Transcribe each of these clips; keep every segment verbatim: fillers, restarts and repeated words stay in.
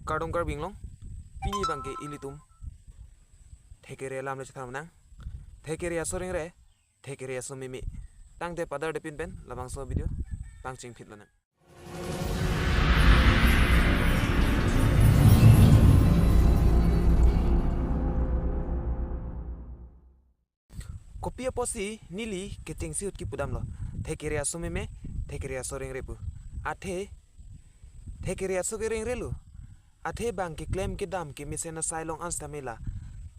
Kardom Karbi Anglong, pini abangke ilitum thekere alam le chethan nang. Thekere aso rengre, thekere aso meme. Tangte padar depin pen labangso video pangcheng phit lonang. Kopi apotsi neli kechengsi ahut kipudamlo, thekere aso meme, thekere aso rengre pu? Athe thekere aso ke rengre lo. Athe bang keklem kedam kemesen asai along an stamela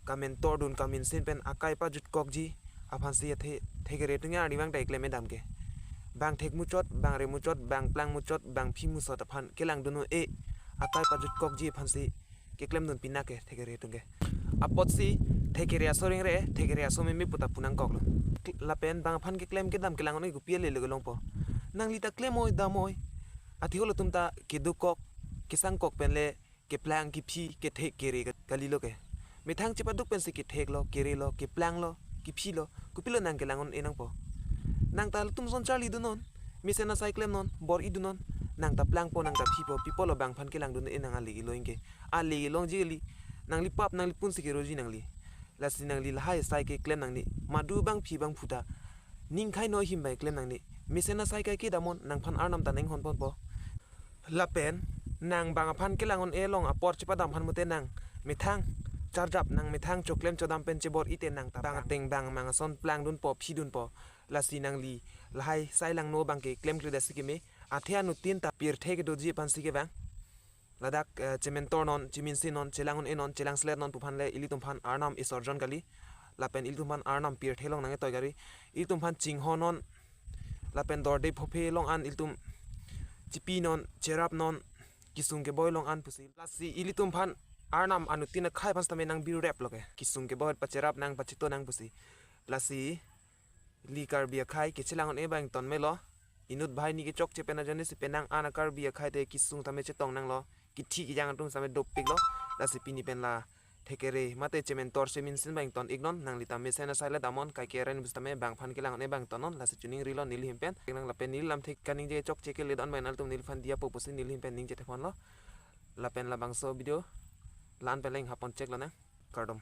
kamentor dun kaminsin pen akai pajutkokji aphansi athe thekere atum arni bang ta keklem kedam ke. Bang thek muchot, bang re muchot, bang plang muchot, bang phi muchot aphan kelangdun un-e, akai pajutkokji aphansi keklemdun pina ke thekere atum ke. Apotsi thekere aso rengre, thekere aso meme pu ta pu nangkoklo. Lapen bang aphan keklem kedam kelang un-e kopi ale le kelongpo? Nangli ta klem oi, dam oi. Athe halatum ta kedukok, kesangkok pen le keplang, kephi, kethek, kere ka-, kalilo ke. Methang chepaduk pensi ketheklo, kerelo, keplanglo, kephilo, kopilo nang kelang un-e nangpo? Nang ta latum ason charlidun non, mesen asai klemnon, bor-idun non, nang ta plangpo, nang ta phipo, pi apotlo bang aphan kelangdun un-e nang ale kelong ke? Ale kelongji kali, nangli pap, nangli punsi keroji nangli. Lasi nangli lahai asai keklem nangne, madu bang phi bang phu ta ning khai noi ahim bai klem nangne. Mesen asai kai kedam non, nangphan Arnam ta ning honponpo. Lapen nang bang aphan kelang un-e along apor chepadam aphan mute nang methang charjap, nang methang choklem chodam pen chebor-i te nang ta bang ateng bang mang ason plangdunpo, phidunpo. Lasi nangli lahai asai langno abangke klemkledet si keme. Athe anuttin ta pirthe kedoji aphansi ke bang ladak, eh, chementor non, cheminsin non, chelang un-e non, chelang selet non pu aphan le ilitum aphan Arnam Isor jon kali. Lapen ilitum aphan Arnam pirthe along nangketoi kali. Ilitum aphan chinghon non, lapen dorde phophe along an ilitum chipi non, cherap non, kesung keboi along an pusi. Lasi ilitum aphan Arnam anuttin akhai aphan sitame nang birurep lo ke, kesung keboi pacherap nang, pachito nang pusi. Lasi neli Karbi akhai kechelang un-e abang ton melo. Inut banghini kechokche pen ajoine si penang an a-Karbi akhai te kesung tame chetong nanglo, kithi kejang atum sitame dopiklo. Lasi pini pen la thekere mate chementor cheminsin abang ton iknon, nangli ta mesen asai le dam non, kai keren bus tame bang aphan kelang un-e abang ton non. Lasi chuning rilo neli ahin pen. Nang lapen neli lamthe kaningje chokche kele don abang nangtum neliphan diyapo pusi neli ahin pen ningje theponlo. Lapen labangso video la-an pen le inghap pon chek lonang. Kardom.